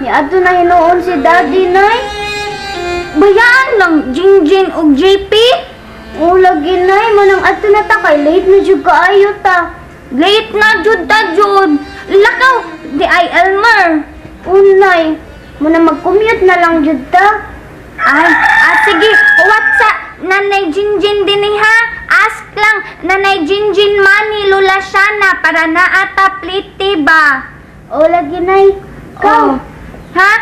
Niadto na hinuon si Daddy, Nay. Bayaan lang Jinjin og JP. O lagi, Nay, manang adto na ta kay late na jud kaayo ta. Late na jud ta jud. Lakaw di ay Elmer. Unay, muna mag-commute na lang jud ta. Ay, sige, what's up? Nanay Jinjin din ha. Ask lang Nanay Jinjin mani Lola Shana para naata plite ba. O lagi, Nay. Go. Oh. Ha?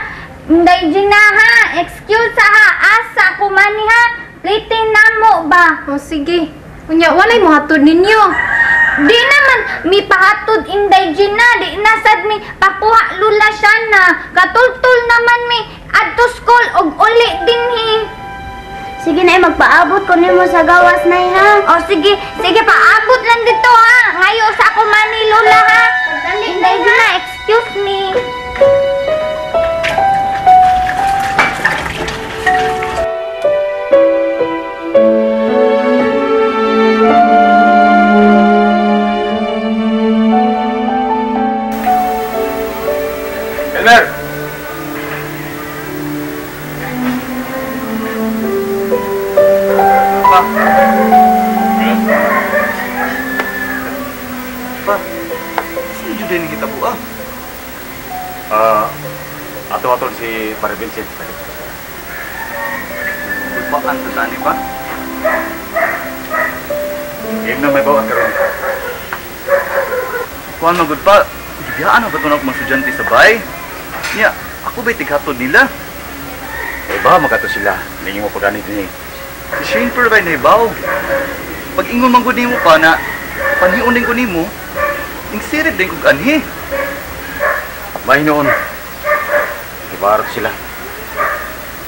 Inday Gina ha. Excuse ha. Asa ko mani ha. Plite na mo ba? O sige. Unya walay mo hatod ninyo. Di naman mi pahatod Inday Gina, di nasad mi pakuha Lola Shana. Katultul naman mi adto school og uli dinhi. Sige na, magpaabot ko nimo sa gawas, Nay, ha. O sige, sige paabot lang dito ha. Ngayo sa ako mani Lola ha. Inday Gina, excuse me. Elmer! Pa! Pa! Sino dyan din kita buha? Ato-atol si Pare Vincent. Kulpaan sa tani pa? Game na may bawang karon. Kuhan magod pa, gibiyaan na ba ito na akong mga estudyante sa bay? Niya, ako ba'y tighatod nila? Eh ba, makato sila. Ningin mo pagani din eh. Si Shane Pearl ba'y naibaw? Pag ingon man gud nimo pa na, panhiun din ko nimo, ing sirit din kog anhi. Mahinoon. Ibarot sila.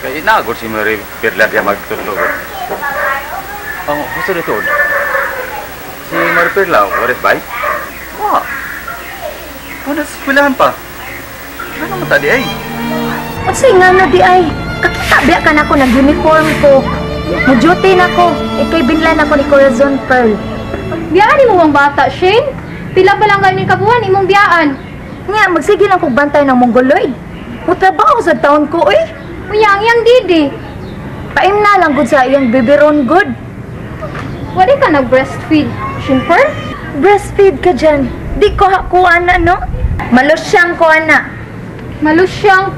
Kaya inagod si Mary Perla diya magtutulog. Oh, gusto dito. Si Mary Perla, what is bay? Wa. Wala sa eskwelahan pa. Ano mo tadi ay? Unsay nga na di ay? Kakita biya ka na ako nag-uniform ko. Mo-duty na ko. Ikay binlan ako ni Corazon Pearl. Biyaan mo ang bata, Shane. Pila pa lang ganin kabuhan imong biyaan. Nga, magsige lang kog bantay ng Mongoloid. Mutrabaho sa taon ko, oy. Unya, ang iyang didi. Paim na lang gud sa iyang bibiron good. Wala ka nag-breastfeed, Shane Pearl? Breastfeed ka dyan. Di ko hakuan na, no? Malusyang ko, ana. Malusyang?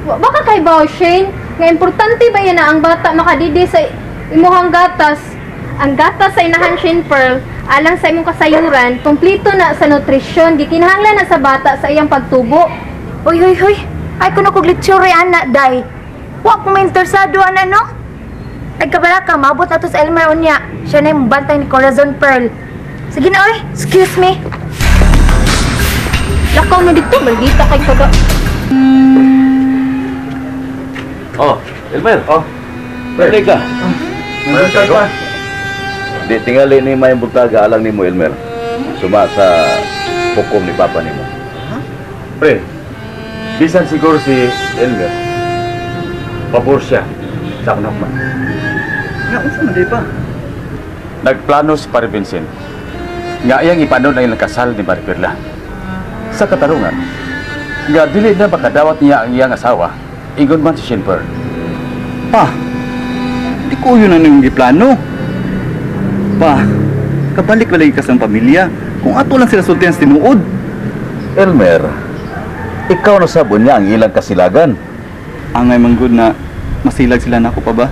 Baka kay ba, Shane? Nga importante ba yan na ang bata makadidi sa imuhang gatas? Ang gatas sa inahan, Shane Pearl, alang sa imong kasayuran, kompleto na sa nutrisyon, gikinahanglan na sa bata sa iyang pagtubo. Uy, huy, huy. Ay, kuno kog litsure, ana, day. Wa ko may interesado, ana, no? Ay, kabala ka, maabot na to sa Elmer unya. Siya na yung bantay ni Corazon Pearl. Sige na, oy. Excuse me. Lakaw na dito, maldita kay kaga. Oh, Elmer. Oh. Pwede ka. Mabuntag pa. Di tingali ni may buntaga alang nimo, Elmer. Suma sa hukom ni Papa nimo. Ha? Pre, bisan siguro si Elmer. Pabor siya sa akong hukman. Nga, unsa man di pa? Nagplano si Pare Vincent nga iyang ipanon ang ilang kasal ni Marie Perla. Sa katarungan, nga dili na makadawat niya ang iyang asawa, ingon man si Shane Pearl. Pa, di ko yun ang iyong giplano. Pa, kabalik walay ka sa pamilya kung ato lang sila sultihan sa tinuod. Elmer, ikaw na sabon niya ang ilang kasilagan. Angay manggod na masilag sila nako pa ba?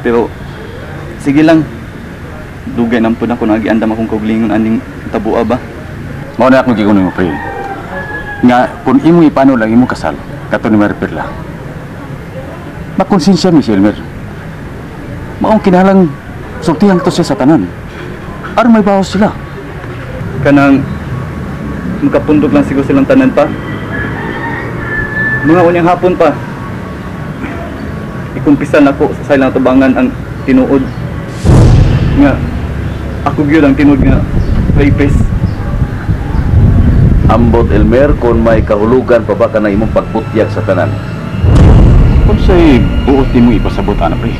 Pero, sige lang. Dugay nampun ako nagiandam akong kauglingon aning tabua ba? Mao na akong gigon nimo, pre. Nga kung imong ipano lang imong kasal kato ni Marie Perla. Makonsensya mi si Elmer. Maong kinahanglang sultihan to siya sa tanan. Aron may bawas sila. Kanang makapundok lang siguro silang tanan pa. Mga unyang hapon pa. Ikumpisan nako sa ilang tubangan ang tinuod. Nga ako gyud ang tinuod nga rapist. Ambot, Elmer, kung may kahulugan pa ba ka na imong pagbutyag sa tanan. Kung sa'y buot nimo ipasabot, ana, pre.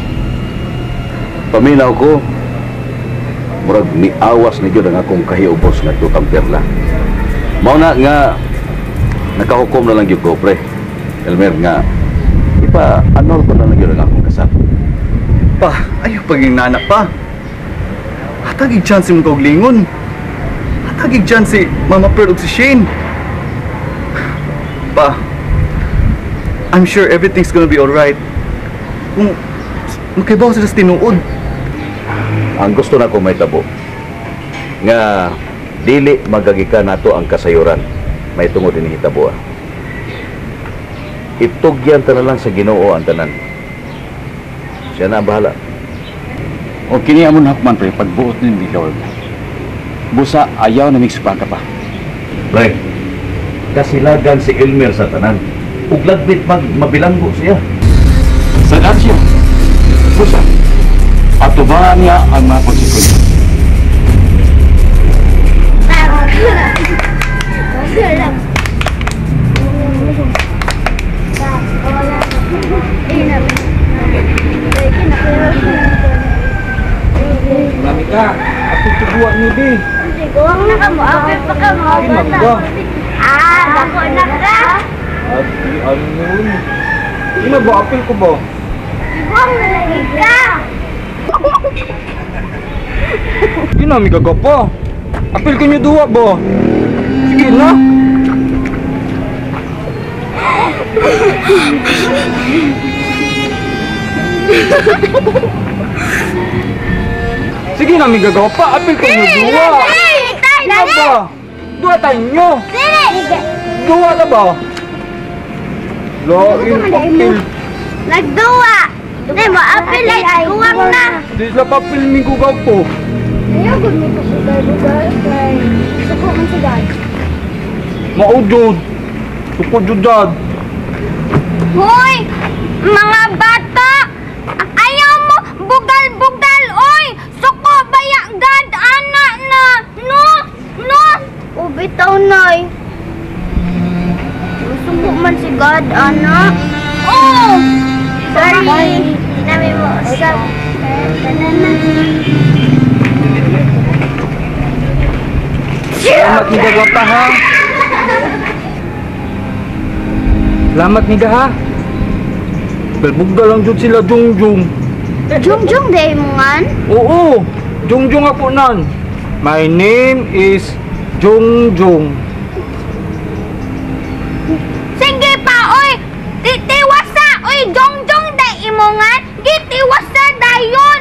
Paminaw ko, murag niawas ni gyud ang akong kahiubos ngadto kang Perla. Mao na nga Nakahukom na lang gyud ko, pre. Elmer nga ipa-annul ko na lang gyud ang akong kasal. Pa, ayaw paging nana pa. Hatagig chance imong kauglingon. Hatagig chance si Mama Pearl ug si Shane. Pa, I'm sure everything's gonna be alright. Kung makaibaw sila sa tinuod. Ang gusto na ko may tabo nga dili magagikan nato ang kasayuran may tungod ini hitabo. Itugyan ta na lang sa Ginoo ang tanan. Siya na ang bahala. O kini amon hakman, pre, pagbuot ni Lord. Busa ayaw na migsupa ka pa. Pre, kasilagan si Elmer sa tanan. Ug lagbit mag mabilanggo siya. Sa siya. Busa, atubangan niya ang mga konsekwensya. Marami ka. Ako tuguan ni bi. Guwang na ka mo, apil pa ka mga Ay, bata. magba. Ah, dako na ka. Ati, ano yun? Ina ba, apil ko ba? Guwang na lagi ka. Di na, may gagapa. Apil ko niyo duwa ba? Sige na. Sige na, may gagapa. Apil ko niyo duwa. Ina ba? Duwa tayo nyo. Duwa na ba? Lain, apil. Nagduwa. Di mo apil ay guwang na. Di sila papil mi gugaw ko. Ayaw gud mo bugal-bugal kay suko man si God. Mao jud. Suko jud dad. Hoy, mga bata, ayaw mo bugal-bugal oy. Suko baya God ana na. No, no. Ubitaw nay. Suko man si God ana. Oh! Sorry. Namin mo usap. Salamat ni gagapa ha. Salamat ni ha. Balbugda lang jud sila jungjung. Jungjung day mo ngan? Oo, jungjung ako nan. My name is Jungjung. Sige pa oy. Titiwasa oy, jongjong day imongan. Gitiwasa dayon.